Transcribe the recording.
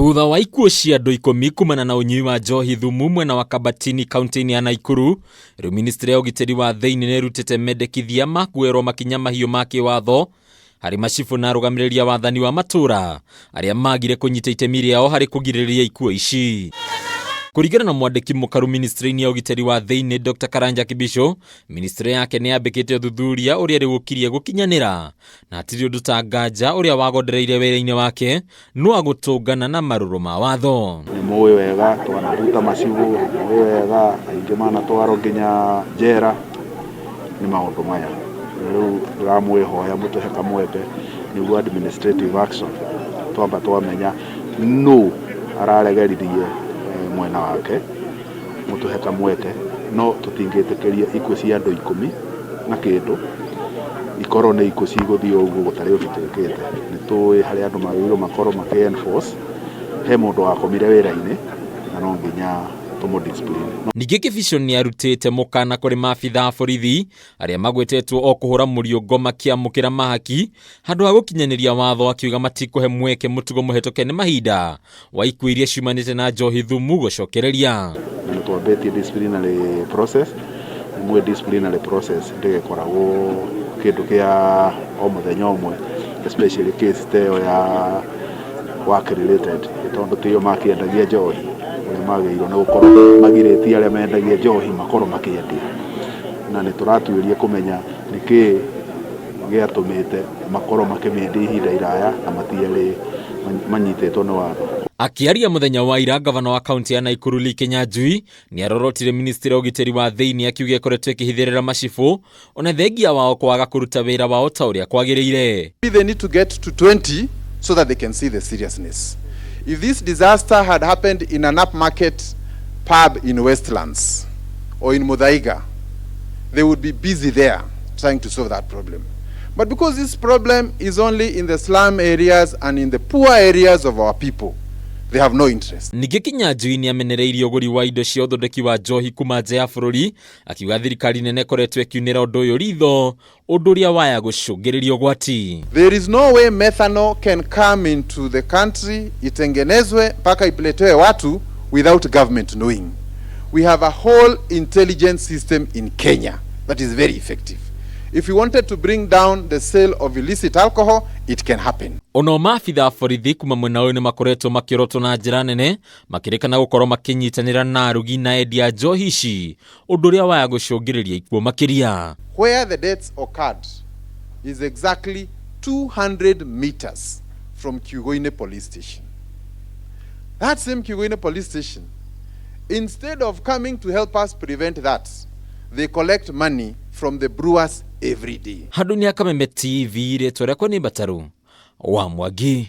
Thutha wa ikuũ cia andũ ikũmi kumana na ũnyui wa njohi thumu mwena wa Kabatini kaunti-inĩ ya Naikuru, rĩu ministry ya ũgitĩri wa thĩinĩ nĩ ĩrutĩte mendekithia ma kuoerwo makinya mahiũ ma kĩwatho harĩ macibũ na arũgamĩrĩri a wathani wa matũũra arĩa magire kũnyita itemi rĩao harĩ kũgirĩrĩria ikuũ ici. Kũringana na mwandĩki mũkaru ministry-inĩ ya ũgitĩri wa thĩinĩ Dr. Karanja Kibicho, ministry yake nĩ yambĩkĩte ũthuthuria ũrĩa rĩu ũkirie gũkinyanĩra na hatirĩ ũndũ ta nganja ũrĩa wagondereire wĩra-inĩ wake no agũtũngana na marũrũ ma watho. Nĩ mũĩ wega twanaruta macibũ, nĩ mũĩ wega aingĩ manatwarwo nginya njera nĩ maũndũ maya. Rĩu ndĩramwĩhoya mũtũhe kamweke nĩguo administrative action twamba twamenya nũ araregeririe mwena wake, mũtũhe kamweke, no tũtingĩtĩkĩria ikuũ cia andũ ikũmi na kĩndũ ikorwo nĩ ikuũ cigũthiĩ ũguo gũtarĩ ũndũ twĩkĩte. Nĩ tũĩ harĩa andũ magĩrĩirwo makorwo makĩ enforce, he mũndũ wakomire wĩra-inĩ na no nginya tũmũ discipline. Ningĩ Kibicho nĩ arutĩte mũkana kũrĩ maabitha a borithi arĩa magwetetwo o kũhũra mũriũngo makĩamũkĩra mahaki handũ ha gũkinyanĩria watho, akiuga matikũhe mweke mũtugo mũhetũke nĩ mahinda wa ikuũ iria ciumanĩte na njohi thumu gũcokereria. Na nĩ twambĩtie disciplinary process, nĩ mũĩ disciplinary process ndĩgĩkoragwo kĩndũ kĩa o mũthenya ũmwe, especially case ta ĩyo ya work related, tondũ tio makĩendagia njohi, ũrĩa magĩrĩirwo nĩ gũkorwo magirĩtie arĩa mendagia njohi makorwo makĩendia. Na nĩ tũratuĩria kũmenya nĩkĩĩ gĩatũmĩte makorwo makĩmĩendia ihinda iraya na matiarĩ manyitĩtwo nĩ watho. Akĩaria mũthenya wa ira, gavana wa kaunti ya Naikuru Lee Kinyanjui nĩ arorotire ministry ya ũgitĩri wa thĩinĩ akiuga ĩkoretwo ĩkĩhithĩrĩra macibũ ona thengia wao kwaga kũruta wĩra wao ta ũrĩa kwagĩrĩire. They need to get to 20 so that they can see the seriousness. If this disaster had happened in an upmarket pub in Westlands or in Muthaiga, they would be busy there trying to solve that problem. But because this problem is only in the slum areas and in the poor areas of our people, they have no interest. Ningĩ Kinyanjui nĩ amenereirie ũgũri wa indo cia ũthondeki wa njohi kuma nja ya bũrũri akiuga thirikari nene ĩkoretwo ĩkiunĩra ũndũ ũyũ ritho ũndũ ũrĩa waya gũcũngĩrĩria ũgwati. There is no way methanol can come into the country itengenezwe mpaka ipeletewe watu without government knowing. We have a whole intelligence system in Kenya that is very effective. If we wanted to bring down the sale of illicit alcohol, it can happen. Ono maabitha a borithi kuma mwena ũyũ nĩ makoretwo makĩorotwo na njĩra nene makĩrĩkana gũkorwo makĩnyitanĩra na arugi na endia a njohi ici ũndũ ũrĩa waya gũcũngĩrĩria ikuũ makĩria. Where the deaths occurred is exactly 200 meters from Kiugoini police station. That same Kiugoini police station, instead of coming to help us prevent that, they collect money from the brewers every day. Handũ nĩ Kameme TV, rĩtwa rĩakwa nĩ Mbataru wa Mwangi.